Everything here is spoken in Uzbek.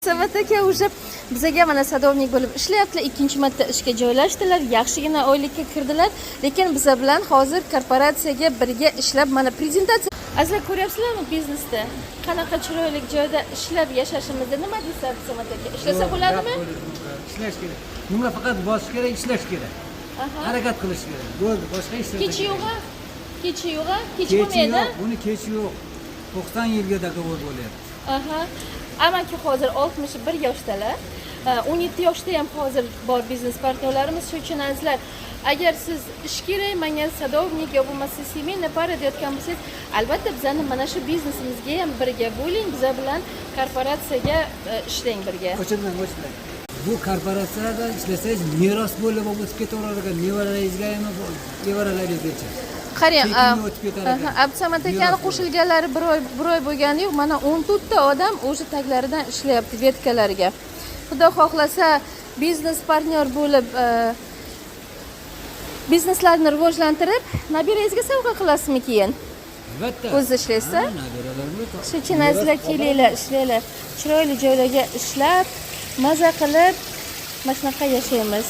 Savat aka уже bizaga mana садовник bo'lib ishlayaptilar. Ikkinchi marta ishga joylashdilar, yaxshigina oylikka kirdilar, lekin biza bilan hozir korporatsiyaga birga ishlab, mana prezentatsiya. Azizlar, ko'ryapsizlarmi, biznesda qanaqa chiroyli joyda ishlab yashashimizni? Nima deysiz, Samat aka, ishlasa bo'ladimi? Ishlash kerak. Bunga faqat bosish kerak, ishlash kerak. Harakat qilish kerak. Bo'ldi, boshqa hech narsa Kechi kerak. yo'q a, kechi yo'q a, kech Kechi bo'lmaydi. yo'q, buni kechi yo'q. 90 yilga договор bo'lyapti. Aha. Amaki hozir 61 yoshdalar. 17 yoshda ham hozir bor biznes partnyorlarimiz. Shuning uchun, azizlar, agar siz ish kerak, menga садовник yo bo'lmasa семейный пара deyotgan bo'lsangiz, albatta bizani mana shu biznesimizga ham birga bo'ling, biza bilan korporatsiyaga ishlang birga. O'chirmang, o'chirmang. Bu korporatsiyada ishlasangiz, meros bo'lib o'tib ketaverar ekan, nevaralaringizga ham, nevaralaringizgacha. Qarang, Sekin o'tib ketar ekan. Abdusamad akani Meros bo'lib. Qo'shilganlari bir oy bo'lgani yo'q, mana 14 ta odam o'sha taglaridan ishlayapti ветка lariga. Xudo xohlasa, biznes partnyor bo'lib, bizneslarni rivojlantirib, nabirangizga sovg'a qilasizmi keyin? Albatta. O'zi ishlaysiz? Ha, nabiralarimga. Shuning uchun, azizlar, kelinglar, ishlanglar. Chiroyli joylarga ishlab, maza qilib, mana shunaqa yashaymiz.